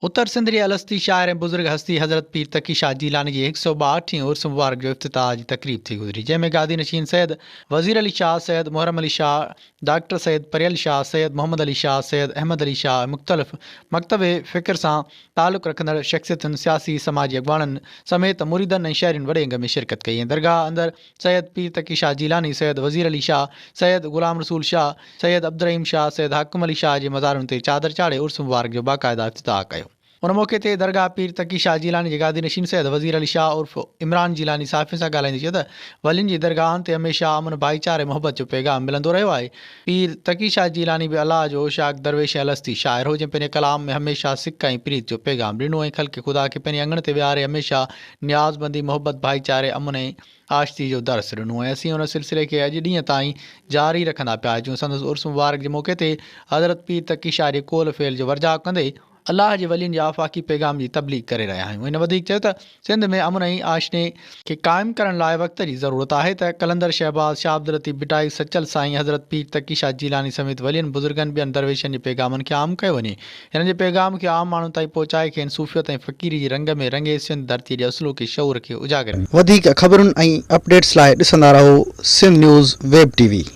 اتر سنڌ جي الستي شاعر ۽ بزرگ هستي حضرت پير تقي شاهه جيلاني جي هڪ سئو ٻاهٺ هين عرس مبارڪ جو افتتاح جي تقريب ٿي گذري جنهن ۾ گادي نشين سيد وزير علي شاهه، سيد محرم علي شاهه، ڊاڪٽر سيد پريل شاهه، سيد محمد علي شاهه، سيد احمد علي شاهه ۽ مختلف مڪتب فڪر سان تعلق رکندڙ شخصيتن، سياسي سماجي اڳواڻن سميت مريدن ۽ شهرين وڏي انگ ۾ شرڪت ڪئي ۽ درگاهه اندر سيد پير تقي شاهه جيلاني، سيد وزير علي شاهه، سيد غلام رسول شاهه، سيد عبدالرحيم شاهه، سيد حاڪم علي شاهه جي مزارن تي چادر چاڙهي عرس مبارڪ جو باقاعده افتتاح ڪيو. ان موقعي تي درگاهه پير تقي شاهه جيلاني جي گادي نشين سيد وزير علي شاهه عرف عمران جيلاني صحافين سان ڳالهائيندي چيو ته ولين جي درگاهن تي هميشه امن، ڀائيچاري ۽ محبت جو پيغام ملندو رهيو آهي. پير تقي شاهه جيلاني به الله جو عشاق، درويش ۽ الستي شاعر هو جنهن پنهنجي ڪلام ۾ هميشه سڪ ۽ پريت جو پيغام ڏنو ۽ خلق خدا کي پنهنجي اڱڻ تي ويهاري هميشه نيازمندي، محبت، ڀائيچاري، امن ۽ آشتي جو درس ڏنو ۽ اسين ان سلسلي کي اڄ ڏينهن تائين جاري رکندا پيا اچون. سندس عرس مبارڪ جي موقعي تي حضرت پير تقي شاهه جي قول فعل جو ورجاء ڪندي الله جي ولين جي آفاقي پيغام جي تبليغ ڪري رهيا آهيون. هن وڌيڪ چيو ته سنڌ ۾ امن ۽ آشني کي قائم ڪرڻ لاء وقت جي ضرورت آهي ته قلندر شهباز، شاهه عبداللطيف ڀٽائي، سچل سائين، حضرت پير تقي شاهه جيلاني سميت ولين، بزرگن، ٻين درويشن جي پيغامن کي عام ڪيو وڃي. هنن جي پيغام کي عام ماڻهن تائين پهچائي کين صوفيت ۽ فقيري جي رنگ ۾ رڱي سنڌ ڌرتيء جي اصلوڪي شعور کي اجاگر وڌيڪ خبرن ۽ اپڊيٽس لاء ڏسندا رهو Sindh news web T V.